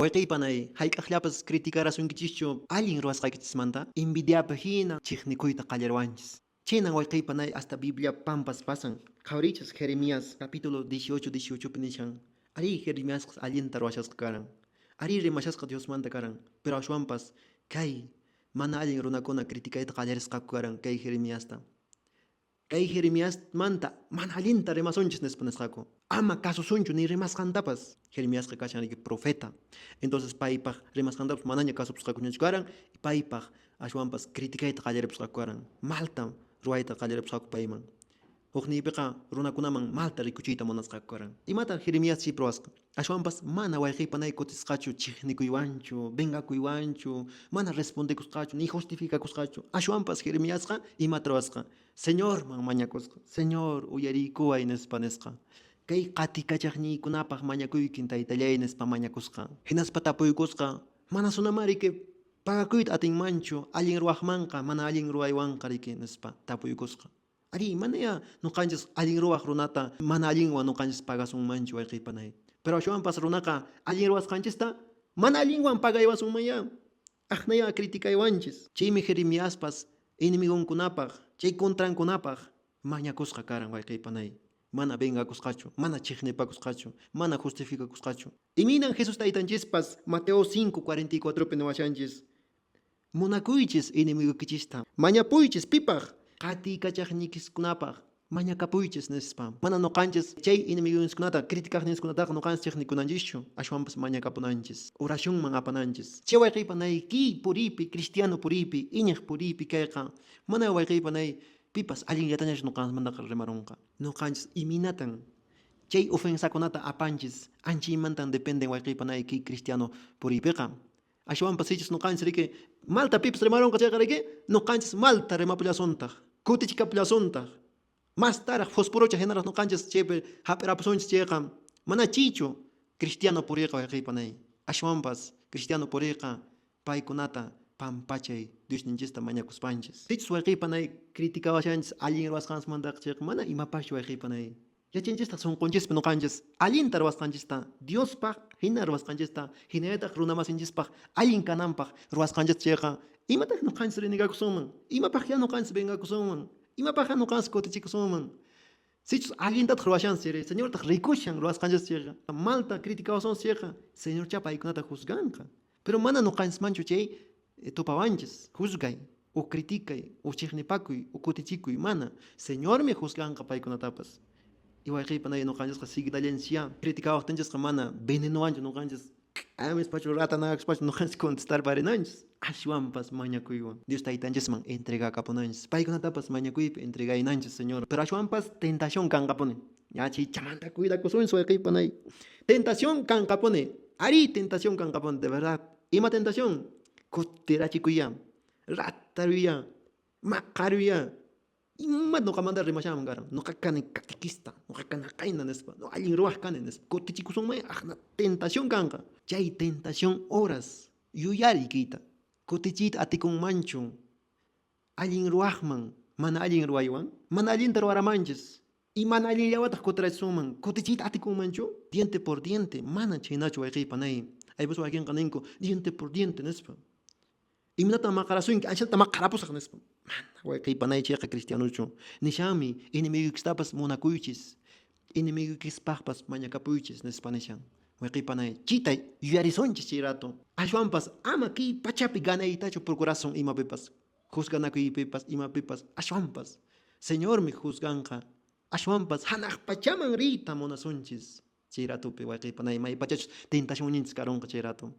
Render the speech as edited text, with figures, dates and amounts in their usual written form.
Wayqey panay, hayk'aqllapas criticarasunkichishchu allin ruwasqaykichismanta? Envidiapi hina chiqnikuyta qallariwanchis. Chaynan wayqey panay hasta Biblia pampas pasan. Qhawariychis Jeremías capítulo 18 18pi nishan. Arí, Jeremiasqa allinta ruwashasqa karan. Arí, rimashasqa Diosmanta karan. Pero ashwanpas kay mana allin runakuna criticayta qallarisqaku karan kay Jeremiasta. Kay Jeremiasmanta mana allinta rimasunchis nispa nisqaku. Ama kasusunchu ni rimasqantapas. Jeremiasqa kashan riki profeta. Entonces paypaq rimasqantapas manaña kasupusqakuñachu karan. Paypaq ashwanpas criticayta qallaripusqaku karan. Malta ruwayta qallaripusqaku payman. Hukniypiqa runakunaman malta rikuchiyta munasqaku karan. Imatan Jeremías chaypi ruwasqa? Ashwanpas mana wayqey panay kutisqachu chiqnikuywanchu, vengakuywanchu, mana respondekusqachu, ni justificakusqachu. Ashwanpas Jeremiasqa imata ruwasqa? Señorman mañakusqa. Señor, uyariykuway nispa nisqa. Kay qatikachaqniykunapaq mañakuykin taytallay nispa mañakusqa. Hinaspa tapuykusqa, mana sunamá riki pagakuyta atinmanchu allin ruwaqmanqa mana allin ruwaywanqa riki nispa tapuykusqa. Arí, manayá nuqanchis allin ruwaq runata mana allinwan nuqanchis pagasunmanchu wayqey panay. Pero ashwanpas runaqa allin ruwasqanchista mana allinwan pagaywasunmanyá. Aqnayá criticaywanchis. Chaymi Jeremiaspas enemigonkunapaq, chay contrankunapaq mañakusqa karan wayqey panay. Mana vengakusqachu, mana chiqnipakusqachu, mana justificakusqachu. Imaynan Jesús taytanchispas Mateo 5:44pi niwashanchis, Munakuychis enemigoykichista, mañapuychis pipaq? Qatiykachaqniykiskunapaq mañakapuychis, nispa. Mana noqanchis chay enemigonchiskunata, criticaqninchiskunataqa noqanchis chiqnikunanchischu, ashwanpas mañakapunanchis, oracionman apananchis. Chay wayqey panay kiy puriypi, cristiano puriypi, iñiq puriypi kayqa, mana wayqey panay pipas allinllatañachu noqanchismantaqa rimarunqa. Noqanchis imaynatan chay ofensakunata apanchis, anchaymantan dependen wayqey panay kiy cristiano puriypiqa. Ashwanpas sichus noqanchis riki malta pipas rimarunqa chayqa riki noqanchis malta rimapullasuntaq, kutichikapullasuntaq, mastaraq fosforocha hinaraq noqanchis chaypi hap'irapusunchis chayqa mana chaychu cristiano puriyqa wayqey panay. Ashwanpas cristiano puriyqa paykunata pampachay Diosninchista mañakuspanchis. Sichus wayqey panay criticawashanchis allin ruwasqanchismantaqa chayqa mana imapaschu wayqey panay. Yachanchistaq sonqonchispi noqanchis allinta ruwasqanchista, Diospaq hina ruwasqanchista, hinallataq runamasinchispaq allin kananpaq ruwasqanchista chayqa, imataq noqanchis renegakusunman? Imapaqyá noqanchis vengakusunman? Imapaqyá noqanchis kutichikusunman? Sichus allintataq ruwashanchis chayri, Señortaq rikushan ruwasqanchista chayqa, malta criticawasunchis chayqa, Señorchá paykunata juzganqa. Pero mana noqanchismanchu chay tupawanchis, juzgay, o criticay, o chiqnipakuy, o kutichikuy, mana. Señormi juzganqa paykunatapas. Y wayqeypa nay noqanchisqa seguidallanchisyá. Criticawaqtinchisqa mana venenowanchu noqanchis k'amispachu ratanakakuspachu noqanchis contestarparinanchis. Ashwanpas mañakuywan Dios taytanchisman entregakapunanchis. Paykunatapas mañakuypi entregaynanchis, Señor. Pero ashwanpas tentación kanqapuni. Ya chaychamanta cuidakusunchis wayqeypa nay. Tentación kanqapuni. Arí, tentación kanqapuni, de verdad. Ima tentación? Kutirachikuyá, rataruyá, maqaruyá. Ima noqamanta rimashanman karan? Noqa kani catequista, noqa kani qayna nispa, no allin ruwaq kani nispa. Kutichikusunman aqna tentación kanqa. Chay tentación horas yuyariy kayta. Kutichiyta atikunmanchu allin ruwaqman mana allin ruwaywan? Mana allinta ruwaramanchis. Y mana allinllawataq kutirachisunman, kutichiyta atikunmanchu? Diente por diente, mana chhaynachu wayqey panay. Aypus wakinqa ninku, diente por diente nispa. Imaynatan maqarasunki, anchata maqarapusaq nispa. Mana wayqey panay chayqa cristianochu. Nishanmi, enemigoykistapas munakuychis, enemigoykispaqpas mañakapuychis nispa nishan. Wayqey panay, chayta yuyarisunchis chay rato. Ashwanpas ama kay pachapi ganaytachu procurasun imapipas, juzganakuypipas, imapipas, ashwanpas Señormi juzganqa, ashwanpas hanaq pachaman riyta munasunchis chay ratopi wayqey panay, may pachachus tentacionninchis karunqa chay rato.